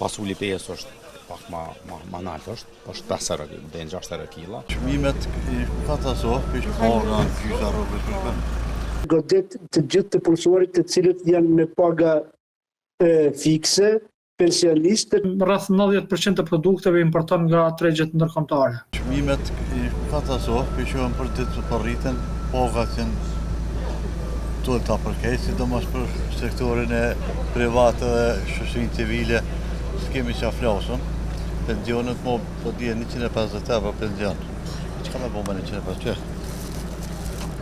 Pasuli pejës është pak ma, ma, ma nalt është, është 5 euro, dhe në 6 euro kila. Çmimet katastrofë, për para, gjysa rrugës për shpem. Godet të gjithë të punësuarit të cilët janë me paga e, fikse, pensionistët. Rreth 90% të produkteve importon nga tregjet ndërkombëtare. Çmimet katastrofë, për shohim për ditë po rriten, pagat janë të ulta për krejt, sidomos për sektorin e privat dhe shoqërinë civile, s'kemi çka flasëm. Pensionet mo po dje 150 euro pension. Çka me bo me 150?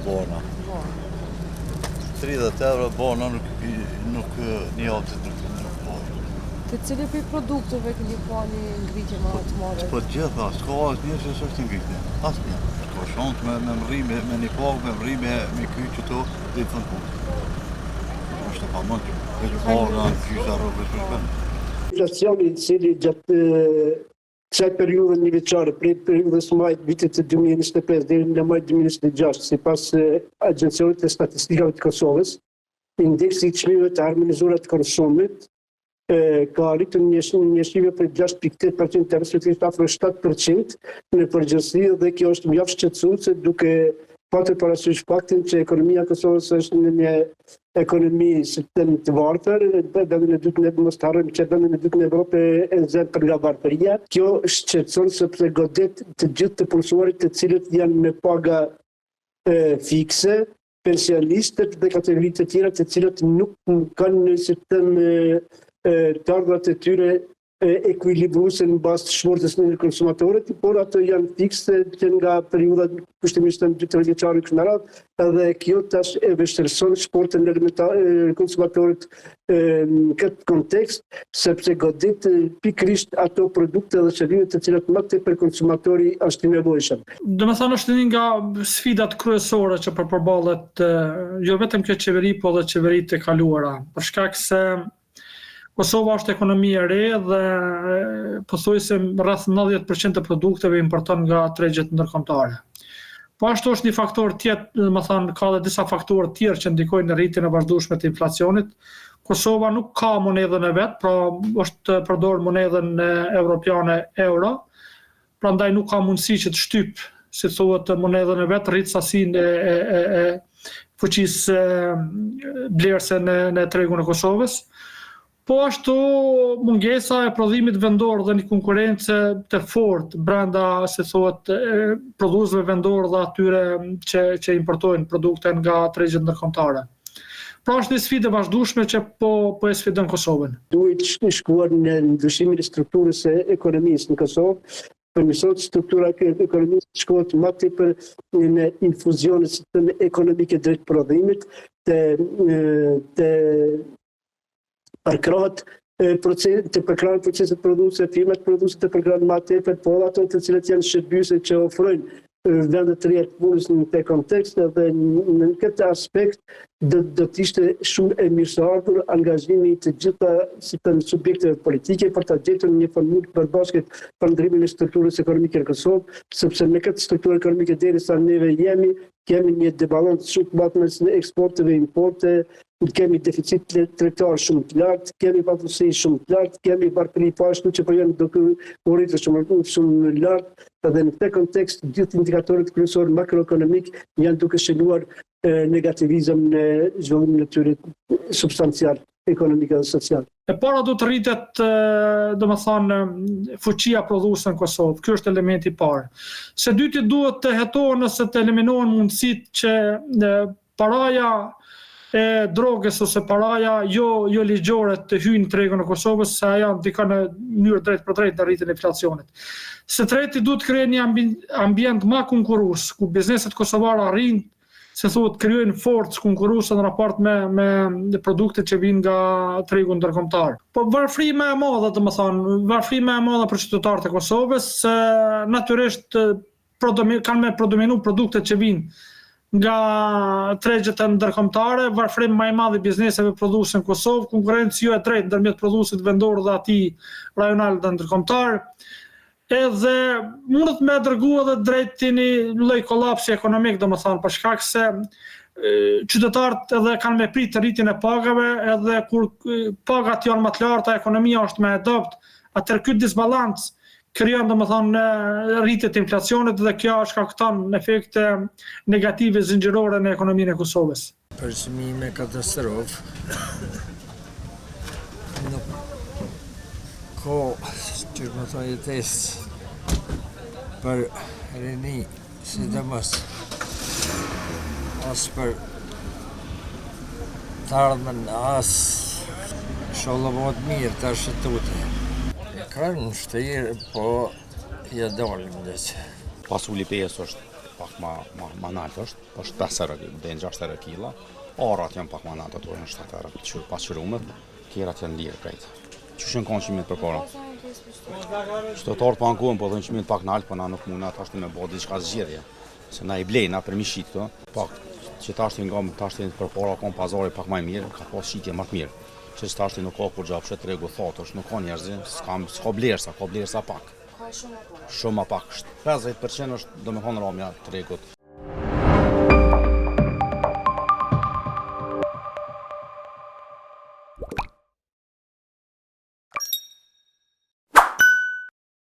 Bona. 30 euro bona nuk, nuk një javë nuk, nuk po. Te cili prej produkteve keni pa një ngritje më të madhe? Po të gjitha, s'ka asnjë që s'është ngritje. Asnjë. S'ka shans me, me mrri me, me një pagë, me mrri me, me kry qëto dhe i fund punës. Është e pamundshme. Veç para, gjysa rrugës për shpem. Inflacioni i cili gjatë kësaj periudhe njëvjeçare, prej periudhës maj të vitit 2025 deri në maj 2026, sipas Agjencionit të Statistikave të Kosovës, indeksi i çmimeve të harmonizuara të konsumit ka arritur një një shifër prej 6.8%, respektivisht afro 7% në përgjithësi dhe kjo është mjaft shqetësuese duke patur parasysh faktin që ekonomia e Kosovës është në një ekonomi si të them të varfër, vendin e dytë në mos të harrojmë që vendin e dytë në Evropë e zë për nga varfëria. Kjo shqetëson sepse godet të gjithë të punësuarit të cilët janë me paga e, fikse, pensionistët dhe kategori të tjera të cilët nuk kanë si të them të ardhurat e tyre ekuilibruese në bazë të shportës në konsumatorët, por ato janë fikse që nga periudha kushtimisht të 2-3 vjeçare kështu me radhë, edhe kjo tash e vështirëson shportën e konsumatorit në këtë kontekst, sepse godit pikërisht ato produkte dhe shërbime të cilat më tepër konsumatori është i nevojshëm. Domethënë është një nga sfidat kryesore që po përballet jo vetëm kjo qeveri, po edhe qeveritë e kaluara, për shkak se Kosova është ekonomi e re dhe pothuajse rreth 90% të produkteve importon nga tregjet ndërkombëtare. Po ashtu është një faktor tjetër, domethënë ka edhe disa faktorë tjerë që ndikojnë në rritjen e vazhdueshme të inflacionit. Kosova nuk ka monedhën e vet, pra është përdor monedhën evropiane euro, prandaj nuk ka mundësi që të shtyp, si thuhet, monedhën e vet, rrit sasinë e, e, e, e fuqisë blerëse në në tregun e Kosovës. Po ashtu mungesa e prodhimit vendor dhe një konkurrence të fortë brenda, si thuhet, prodhuesve vendor dhe atyre që që importojnë produkte nga tregjet ndërkombëtare. Pra është një sfidë e vazhdueshme që po po e sfidon Kosovën. Duhet shkuar në ndryshimin e strukturës së ekonomisë në Kosovë, përmirësohet struktura e ekonomisë, shkohet më tepër në infuzione si të ekonomike drejt prodhimit, të të përkrahet proces të përkrahen proceset prodhuese, firmat prodhuese të përkrahen më tepër, por ato të cilët janë shërbyese që ofrojnë vende të reja të punës në këtë kontekst edhe në këtë aspekt do, do të ishte shumë e mirëseardhur angazhimi i të gjitha si të them subjekteve politike për ta gjetur një formulë të përbashkët për ndryshimin e strukturës ekonomike në Kosovë, sepse me këtë strukturë ekonomike derisa neve jemi, kemi një debalancë shumë të madh mes eksporteve e importe, kemi deficit tregtar shumë të lartë, kemi papunësi shumë të lartë, kemi varfëri po ashtu që po janë duke u rritur shumë shumë lart dhe në këtë kontekst gjithë indikatorët kryesorë makroekonomik janë duke shënuar negativizëm në zhvillimin e tyre substancial, ekonomik dhe social. E para do të rritet, domethënë, fuqia prodhuese në Kosovë. Ky është elementi i parë. Së dyti duhet të hetohen ose të eliminohen mundësitë që paraja e drogës ose paraja jo jo ligjore të hyjnë në tregun e Kosovës, se ajo ndikon në mënyrë drejtpërdrejt në rritjen e inflacionit. Së treti duhet të krijojë një ambient më konkurrues, ku bizneset kosovare arrijnë si thuhet krijojnë forcë konkurruese në raport me me produktet që vijnë nga tregu ndërkombëtar. Po varfëri më e madhe, domethënë, varfëri më e madhe për qytetarët e Kosovës, se natyrisht prodomi, kanë me predominu produktet që vijnë nga tregjet ndërkombëtare, varfërim më i madh i bizneseve prodhuese në Kosovë, konkurrencë jo e drejtë ndërmjet prodhuesit vendor dhe atij rajonal dhe ndërkombëtar. Edhe mundet me dërgu edhe drejt një lloj kolapsi ekonomik, domethënë, për shkak se qytetarët edhe kanë me prit rritjen e pagave, edhe kur pagat janë më të larta, ekonomia është më e dobët, atëherë ky disbalans krijon domethënë rritje të inflacionit dhe kjo shkakton efekte negative zinxhirore në ekonominë e Kosovës. Për çmime katastrofë, nuk ka, që me thonë, jetesë për rini, sidomos, as për të ardhmen, as inshallah bëhet mirë tash e tutje. E kanë vështirë, po ja dalim dhe që. Pasuli pesë është pak ma, ma, ma nalt është, është 5 euro, deri në 6 euro kila. Arrat janë pak ma nalt, ato janë 7 euro, që pasqyrumet, tjerat janë lirë krejt. Qysh janë konë çmimet përpara? Qytetarët po ankohen, po thonë çmimet pak nalt, po na nuk mundna tash me bo diçka zgjidhje. Se na i blejna për mi shit këto, pak që tash nga tash përpara kon pazari pak më i mirë, ka pas shitje më të mirë. Që që tash nuk ka kurgja, pse tregu thatë është, nuk ka njerëz, s'ka s'ka blersa, ka blersa pak. Ka shumë më pak. Shumë më pak. 50% është, domethënë ramja tregut.